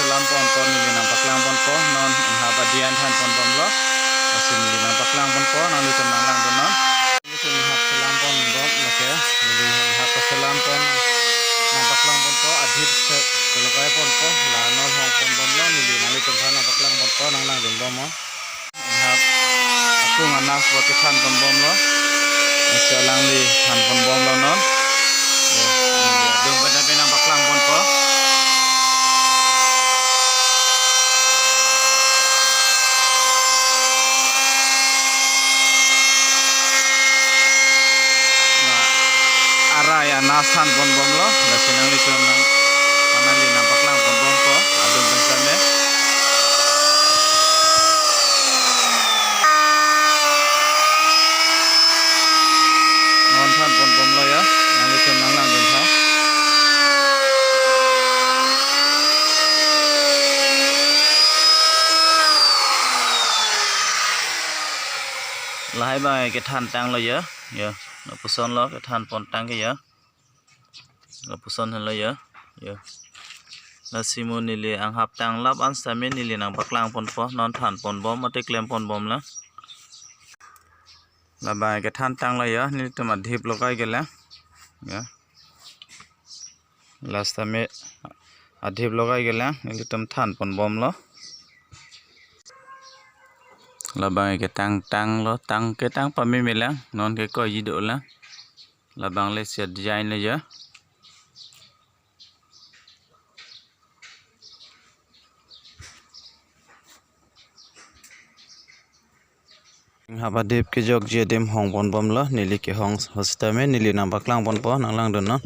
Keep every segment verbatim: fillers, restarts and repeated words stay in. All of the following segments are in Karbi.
Selam ponpo, neli nangpaklang ponpo, non inghap adai an than ponbomlo. Lasi neli nangpaklang ponpo, nanglitum nanglangdun non. Nanglitum inghap selam ponbom, lake neli inghap selam pon, nangpaklang ponpo, adhip se, kelokai ponpo, la non hong ponbomlo, neli nanglitum aphan nangpaklang ponpo, nanglangdunbom non. Inghap akung anas bo kethan ponbomlo. Lasi alangli than ponbomlo non. Yo, adung pen pen nangpaklang ponpo. Na, arai anas than ponbomlo. Lasi nanglitum nang, nangli nangpaklang ponbompo. Adung pen same. Non than ponbomlo ya, nanglitum nanglangdun tha. Lahai abang kethan tanglo ya, ya, lapusonlo kethan pon tang ke ya. Lapuson henlo ya. Ya. Lasi mo neli inghap tanglap an same neli nangpaklang ponpo, non than ponbom mate klem ponbomlo. Labang kethan tanglo ya, nelitum adhip lokai kelang. Ya. Last time adhip lokai kelang, nelitum than ponbomlo. Labang ketang tanglo, tang ketang pameme lang, non ke koi ji dolang. Labang le siat design le ya. Inghap adhip kejokji adim hong ponbomlo, neli kehong hositame neli nangpaklang ponpo, nanglangdun non.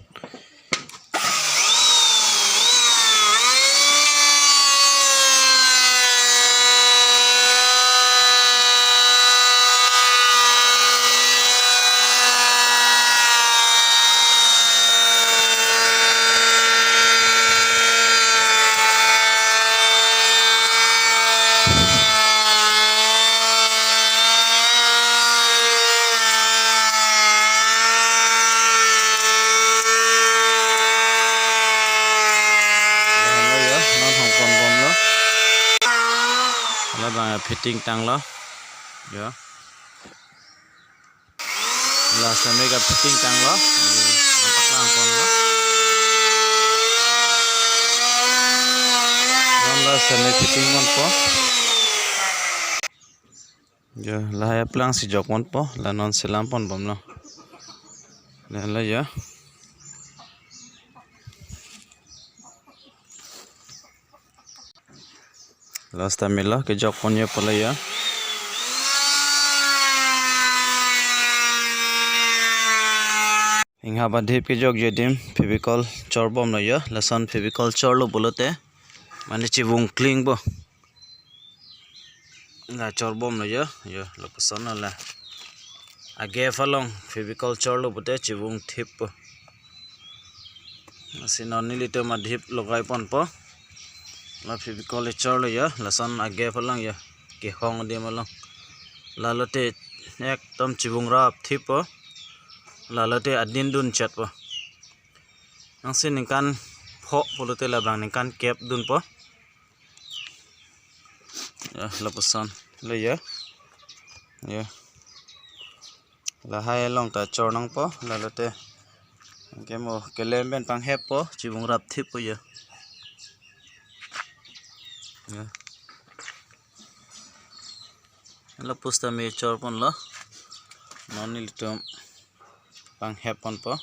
Lahenlo ya, non hong ponbomlo. Labang fitting tanglo. Ya. Last time ke fitting tanglo. Nangpaklang ponlo. Non last time fitting ponpo. Ya, lahai aplang si jok ponpo, la non selam ponbomlo. Lahenlo ya. Last time lo kejok pon ya pula ya. Inghap adhip kejokji adim Fevicol chorbomlo ya. Lason Fevicol chorlo pulote mane chivung klingpo. La chorbomlo ya, ya, lapusonlo la. Agap along Fevicol chorlo pulote chivung thippo. Lasi non nelitum adhip lokai ponpo. La Fevicol chorlo ya, lason agap along ya, kehong adim along. Lalote ekdom chivung rap thippo. Lalote adin dun chetpo. Ansi ningkan pho pulote labang ningkan kep dunpo. Ya, lapusonlo ya. Ya. Lahai along ta chor nangpo, lalote. Anke mo kelem pen pangheppo, chivung rap thippo ya. Ya. Lapu sitame chor ponlo. Non nelitum panghep ponpo.